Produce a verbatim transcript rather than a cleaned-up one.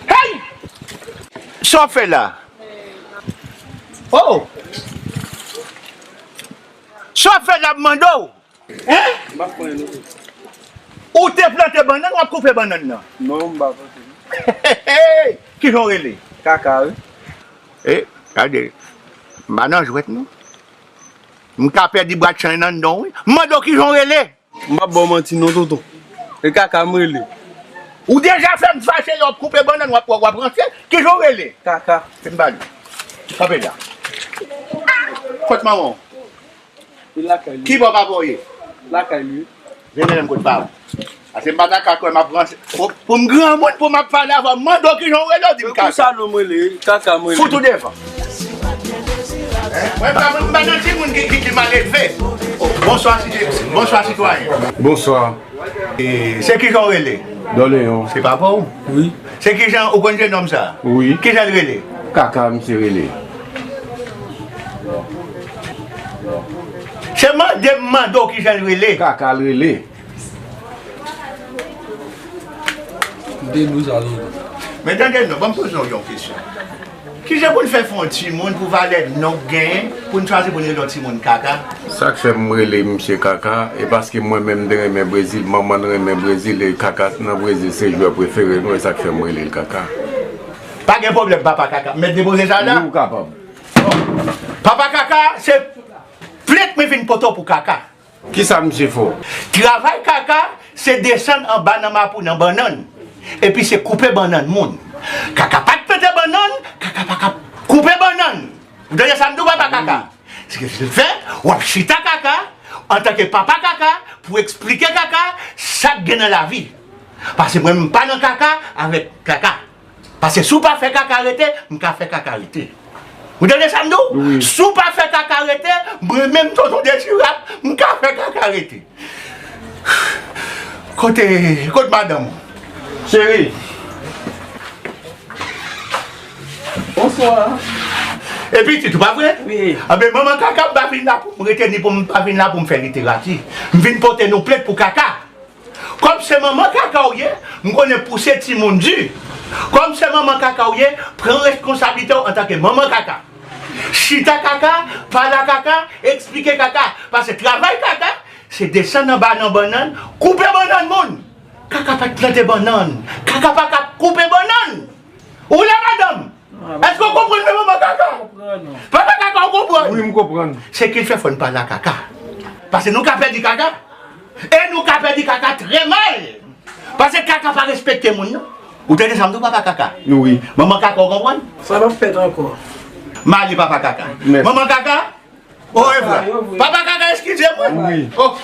Hey! Sa w ap fè la? Oh! Sa w ap fè la, m mande w? Hein? M pa pran anyen non. Ou te plante bannann, w ap koupe bannann nan? Non, m pa plante. Kijan w rele? Kaka, wi. E, gade, m pa nan jwèt non. M ka pèdi bwat chanj nan non, wi. M mande w kijan w rele? M p ap ba w manti non, tonton. E Kaka m rele. Ou deja fè m fache lè w ap koupe bannann, w ap, w ap ranse. Kijan w rele? Kaka. Fè m pale. Kanpe la. Kot manman w? Li lakay li. Ki bò papa w ye? Lakay li. Vin mennen m kot pa w. Pase m pa ta ka kwè m ap ranse. Pou, pou m granmoun, pou m ap pale avè w, m mande w kijan w rele, w di m Kaka. Pou sa non m rele, Kaka m rele. Fout ou devan. Mwen pa, mwen pa nan timoun ki, ki, ki mal elve. Oh, bonswa, sitwayen. Bonswa, sitwayen. Bonswa. E, se kijan w rele? Doleyon. Se papa w? Wi. Se kijan, ou konn jennonm sa? Wi. Kijan l rele? Kaka, misye rele. Se mande m mande w kijan l rele. Kaka l rele. M te di w sa lontan. Men tande non, ban m poze w yon kesyon. Kijan pou n fè fè yon timoun pou valè non k genyen, pou n chwazi pou n rele yon timoun Kaka? Sa k fè m rele misye Kaka, e paske mwen menm m te renmen Brezil, manman n renmen Brezil, e Kaka nan Brezil se jwè prefere nou, e sa k fè m rele l Kaka. Pa gen pwoblèm, papa Kaka. M mèt depoze sa la? Wi, ou kapab. Papa Kaka, se plent mwen vin pote w pou Kaka. Kisa misye fè w? Travay Kaka, se desann anba nan mapou nan bannann. Epi se koupe bannann moun. Kaka pa t plante bannann, Kaka pa ka koupe bannann. Ou tande sa m di w, papa Kaka? Se ke se fè, w ap chita Kaka, antanke papa Kaka, pou eksplike Kaka sa k gen nan lavi. Pase mwen, m pa nan kaka avèk kaka. Pase si w pa fè kaka rete, m ka fè kaka rete. Ou tande sa m di w? Wi. Si w pa fè kaka rete, mwen menm tonton Dezirab, m ka fè kaka rete. Kote, kote madanm ou? Cheri. Bonswa. E pitit ou, pa vre? Wi. Anben, manman kaka pa vin la pou m rete, ni pou m pa vin la pou m fè literati. M vin pote nou plent pou kaka. Kòm se manman kaka w ye, m konnen pouse timoun di. Kòm se manman kaka w ye, pran reskonsablite w antanke manman kaka. Chita kaka, pale a kaka, eksplike kaka. Pase travay kaka, se desann anba nan bannann, koupe bannann moun. Kaka pa t plante bannann. Kaka pa ka koupe bannann. Ou la, madanm? Èske w konprann mwen, manman kaka? Papa kaka, ou konprann? Wi, m konprann. Se ki fè fò n pale a kaka. Pase nou ka pèdi kaka. E nou ka pèdi kaka trè mal. Pase kaka pa respekte moun, non. Ou tande sa m di w, papa kaka? Wi. Manman kaka, ou konprann? Sa p ap fèt ankò. M ale, papa kaka. Mèsi. Manman kaka, orevwa. Papa kaka, eskize mwen. Wi. Oh.